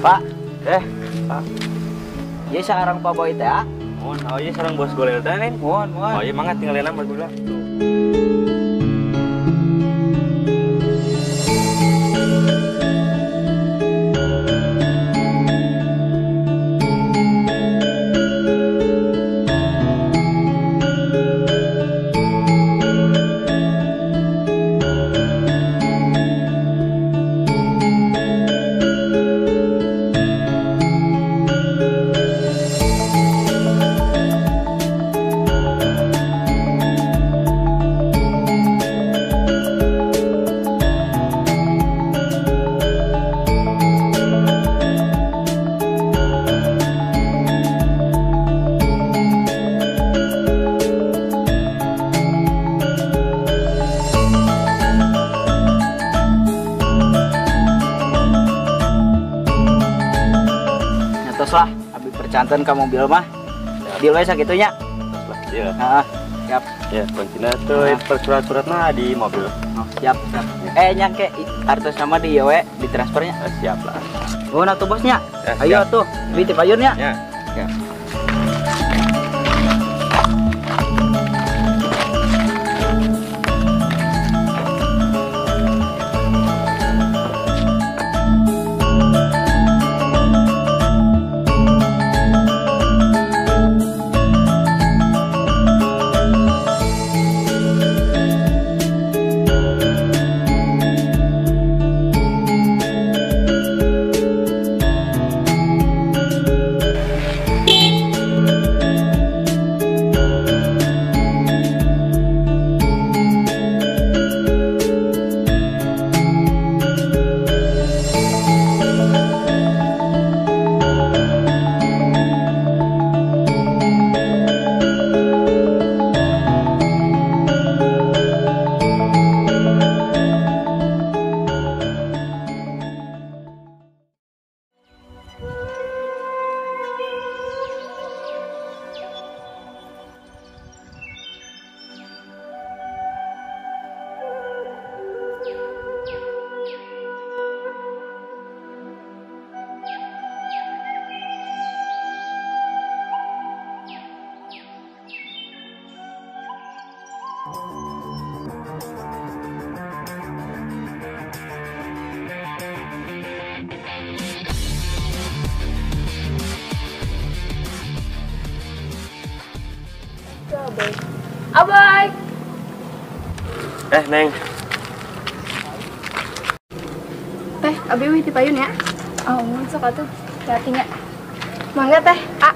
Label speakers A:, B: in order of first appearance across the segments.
A: Pak.
B: Pak.
A: Ieu sareng Pak Boy teh.
B: Mohon, oh iya sareng bos golel teh, Neng.
A: Mohon, mohon.
B: Oh iya mangga tinggalin bos golel.
A: Lah, abi percanten ka mobil mah. Deal we sagitunya.
B: Lah, deal.
A: Heeh, siap.
B: Ya, kuncina tuh surat-suratna di mobil.
A: Oh, siap, siap. Ya. Nyangke artos nama di ieu we ditransfernya.
B: Siap lah.
A: Nuhun atuh bosnya.
B: Ya,
A: ayo atuh, duit payunnya.
B: Ya. Ya.
C: Aboy.
B: Neng.
C: Teh, abi wih ti payun ya. Oh, sok atuh. Hati-hati nya. Mangga teh, A.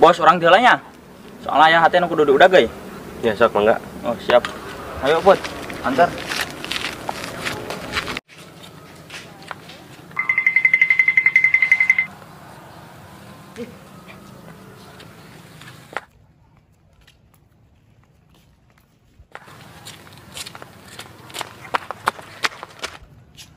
A: Bos, orang diheula. Soalnya aya hate nu kudu diudag euy.
B: Ya sok mangga.
A: Oh, siap. Ayo, Put. Antar.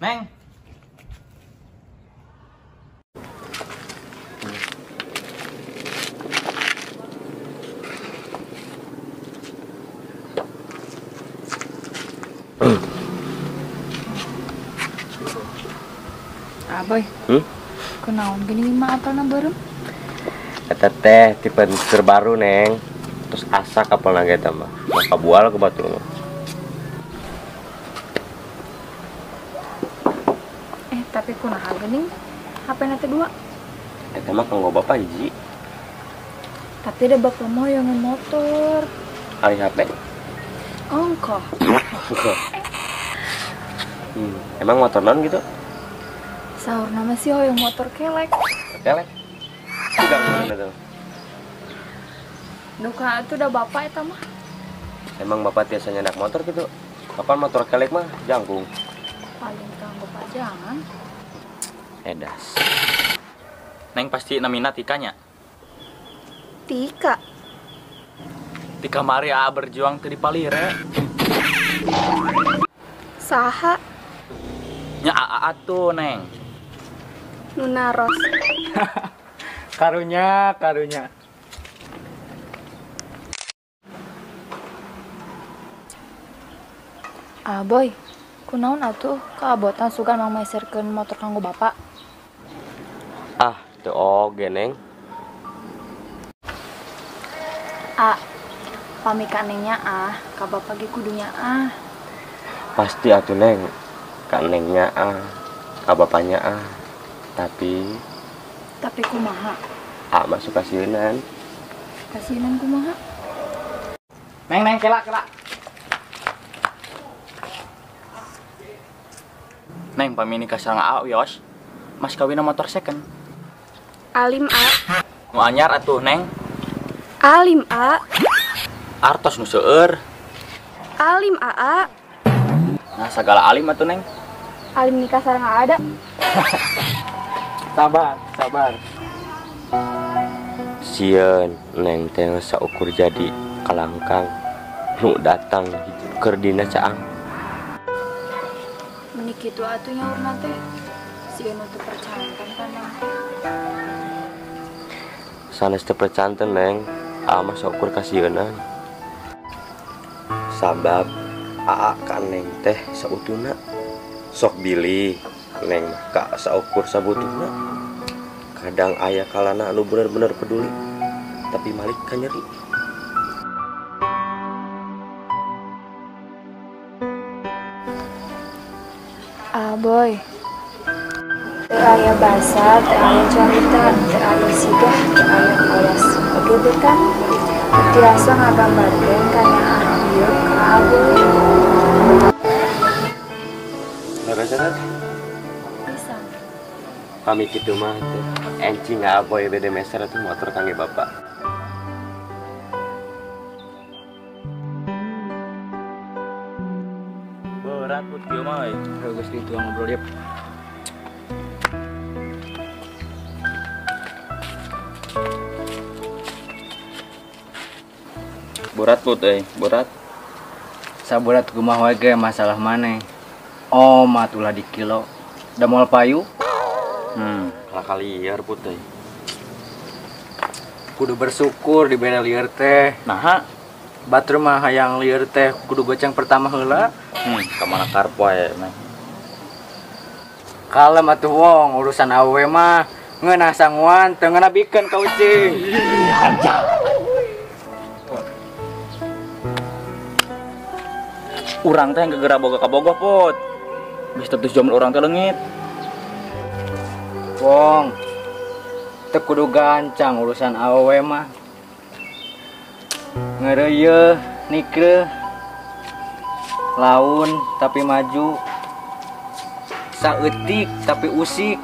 A: Neng.
C: Aboy. Kunaon gini mah apelna beureum?
B: Eta teh tipe terbaru, Neng. Terus asak apelna ge eta mah. Maka bual ke batur mah.
C: Tapi kunaha geuning HP-na teh 2.
B: Eta mah kanggo bapak hiji.
C: Tapi ada bapak mau yang motor.
B: Ari HP?
C: Ongkoh.
B: Emang motor non gitu?
C: Sahur nama sih hoyong motor kelek.
B: Kelek? Udah mana tuh?
C: Duka itu udah bapak eta mah.
B: Emang bapak biasanya naik motor gitu? Kapan motor kelek mah jangkung.
C: Paling kanggo bapak jangan.
B: Edas.
A: Neng pasti namina Tikanya.
C: Tika.
A: Tika Maria berjuang teu dipalire.
C: Saha?
A: Nya aa tuh, Neng.
C: Nunaros.
D: Karunya, karunya.
C: Aboy, Kunaon atuh kaabotan sugan mang meserkeun motor kanggo bapak.
B: Ah, teu oge Neng.
C: A, pami ka Nengnya ah, ka bapak ge kudunya ah.
B: Pasti atuh Neng, ka Nengnya ah, ka bapaknya ah. Tapi
C: kumaha?
B: A mah suka sieunan.
C: Kasieunan kumaha?
A: Neng, Neng, kela, kela. Neng, pami nikah sareng A wios. Mas kawin motor second.
C: Alim A.
A: Nu anyar atuh, Neng.
C: Alim A.
A: Artos nu seueur.
C: Alim AA.
A: Nah, sagala alim atuh, Neng.
C: Alim nikah sareng A ada.
A: Sabar, sabar.
B: Sieun Neng teh saukur jadi kalangkang nu datang keur dina caang.
C: Meni kitu atuh nyaurna teh. Sieun teu percanten ka Neng.
B: Sanes teu percanten Neng, aa mah saukur kasieunan. Sabab aa ka Neng teh sautuna. Sok bilih Neng mah ka saukur sabutuhna. Kadang aya kalana anu bener-bener peduli, tapi malik ka nyeri.
C: Ah boy, teu aya basa, teu aya carita, teu aya sigah, teu aya kawas. Oge teh kan tiasa ngagambarkeun kanyaah ieu ka Aboy.
B: Leres
C: Bisa.
B: Pami kitu mah teh encing Aboy bede meser atuh motor kangge bapak.
A: Berat put kieu mah euy.
D: Geus ditu ngobrol yeuh.
A: Berat put euy, berat.
D: Saberat kumaha wae ge masalah maneh. Oh, matulah di kilo. Da moal payu.
B: Kalah liar put euy.
D: Kudu bersyukur dibere lieur teh.
A: Naha?
D: Batur mah hayang lieur teh kudu goceng pertama heula.
A: Ka mana karep wae Neng.
D: Kalem atuh wong urusan awewe mah ngeunah sanguan teu ngeunah bikeun ka ucing.
A: Urang teh geura boga ka bogoh put. Geus status jomblo urang teh leungit.
D: Wong, teu kudu gancang urusan awewe mah. Ngeureuyeeh, nikreuh, laun tapi maju, saeutik tapi usik.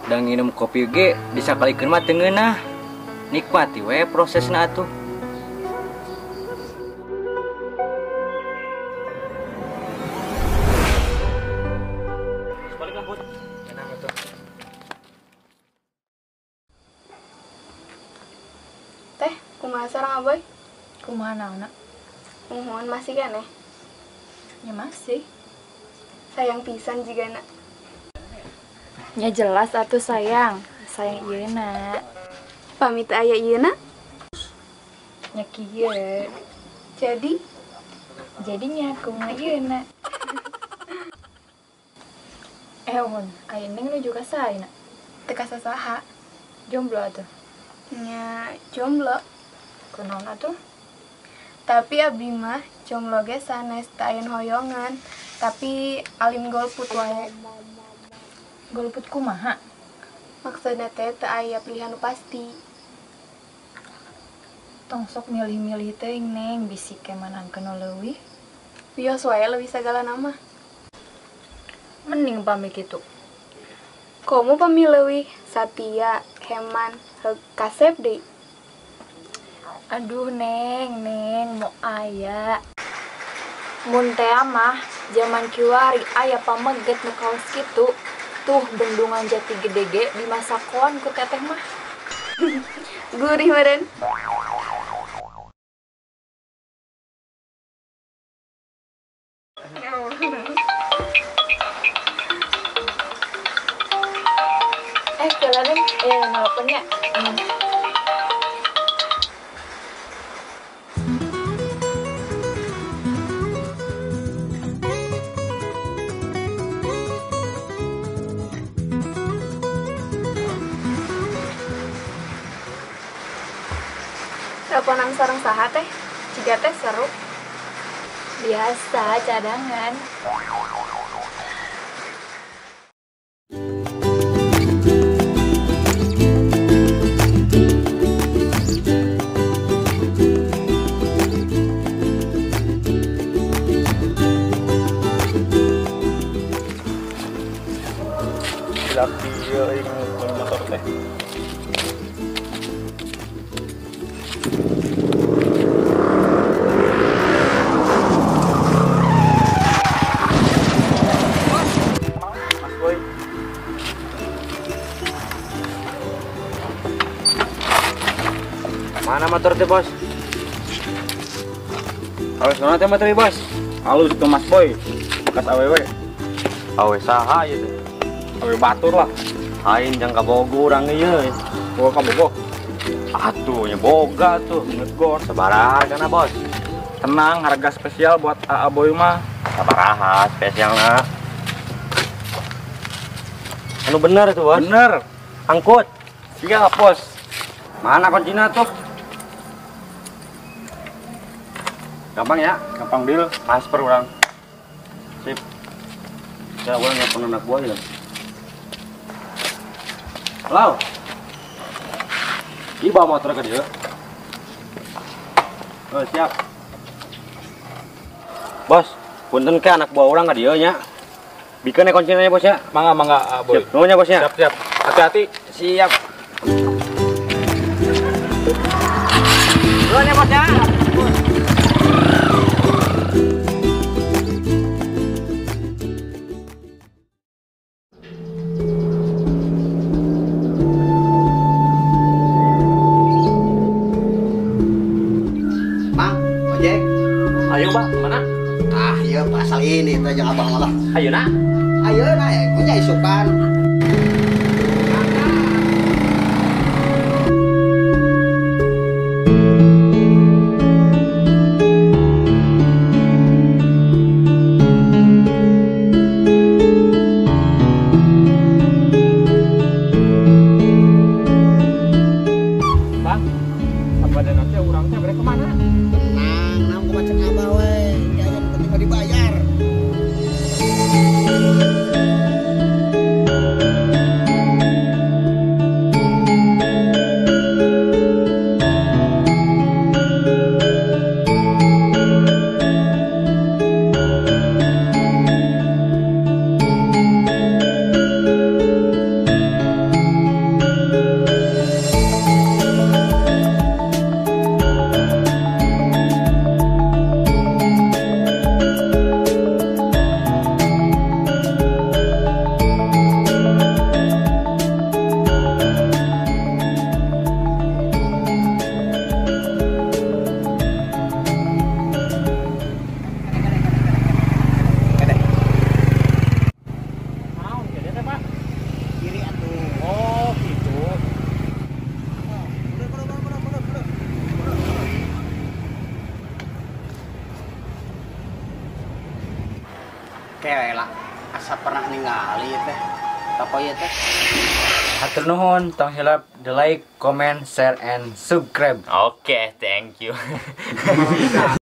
D: Dan nginum kopi ge disakalikeun mah teu ngeunah. Nikmati we prosesna atuh.
A: Balik lah, Put.
D: Tenang atuh.
E: Teh, kumaha sareng Aboy?
C: Kumaha naonna?
E: Muhun masih keneh.
C: Ya masih.
E: Sayang pisan jigana.
C: Ya jelas atuh sayang. Sayang ieu na.
E: Pamit aya ieu na?
C: Nya kieu.
E: Jadi
C: jadinya kumaha ieu na? Mun, aya Neng nuju ka saha na?
E: Teu ka sasaha.
C: Jomblo atuh.
E: Nya jomblo.
C: Kunaon atuh?
E: Tapi abdi mah jomblo ge sanes teu aya nu hoyongan, tapi alim golput wae.
C: Golput kumaha?
E: Maksudna teh teu aya pilihan nu pasti.
C: Tong sok milih-milih teuing Neng, bisi ke manangkeun nu leuwih.
E: Wios wae leuwih sagalana mah.
C: Mending pami kitu.
E: Komo pami leuwih satia, heman, heug kasep deui.
C: Aduh Neng, Neng mau aya. Mun teh mah jaman kiwari aya pameget nu kaos kitu. Tuh bendungan Jati Gede ge dimasakoan ku teteh mah.
E: Gurih meureun.
C: Kela Neng, nelponnya.
E: Teleponan sareng saha teh? Ciga teh seru.
C: Biasa cadangan.
A: Motor teh. Mas Boy.
B: Mana motor teh, Bos? Halus mana teh motor, Bos?
A: Halus tuh Mas Boy. Bekas awewe.
B: Awe saha ieu teh?
A: Awe batur lah.
B: Aing jang kabogo urang ieu.
A: Boga kabogo.
B: Atuh nya boga tuh
A: menurut gor.
B: Sabaraha kana, Bos?
A: Tenang, harga spesial buat AA Boy mah.
B: Sabaraha spesialna? Anu bener tuh, Bos?
A: Bener.
B: Angkut.
A: Siap, Bos.
B: Mana kuncinya tuh? Gampang ya?
A: Gampang deal, transfer urang.
B: Sip. Ya, urang nelpon anak buah ya. Halo. Ini bawa motor ke dia. Oh, siap. Bos, punten ke anak buah orang ke dia nya. Bikin kuncinya ya, Bos ya.
A: Mangga, mangga, Boy.
B: Siap. Nuhun ya, Bos ya.
A: Siap, siap. Hati-hati.
D: Siap. Nuhun ya, Bos ya.
B: Ayo, Pak, mana?
F: Ah, iya pasal ini teh jeung abang malah.
B: Ayo na.
F: Ayo na, ya punya isukan.
A: Bang, apa dan nanti urang teh bere kemana?
F: Tenang, nam kumaha cek abah we. Kayaknya penting mah dibayar. Kelela, asa pernah ningali teh. Toko ieu teh.
D: Hatur nuhun, tong hilap di like, comment, share, and subscribe.
A: Oke, thank you.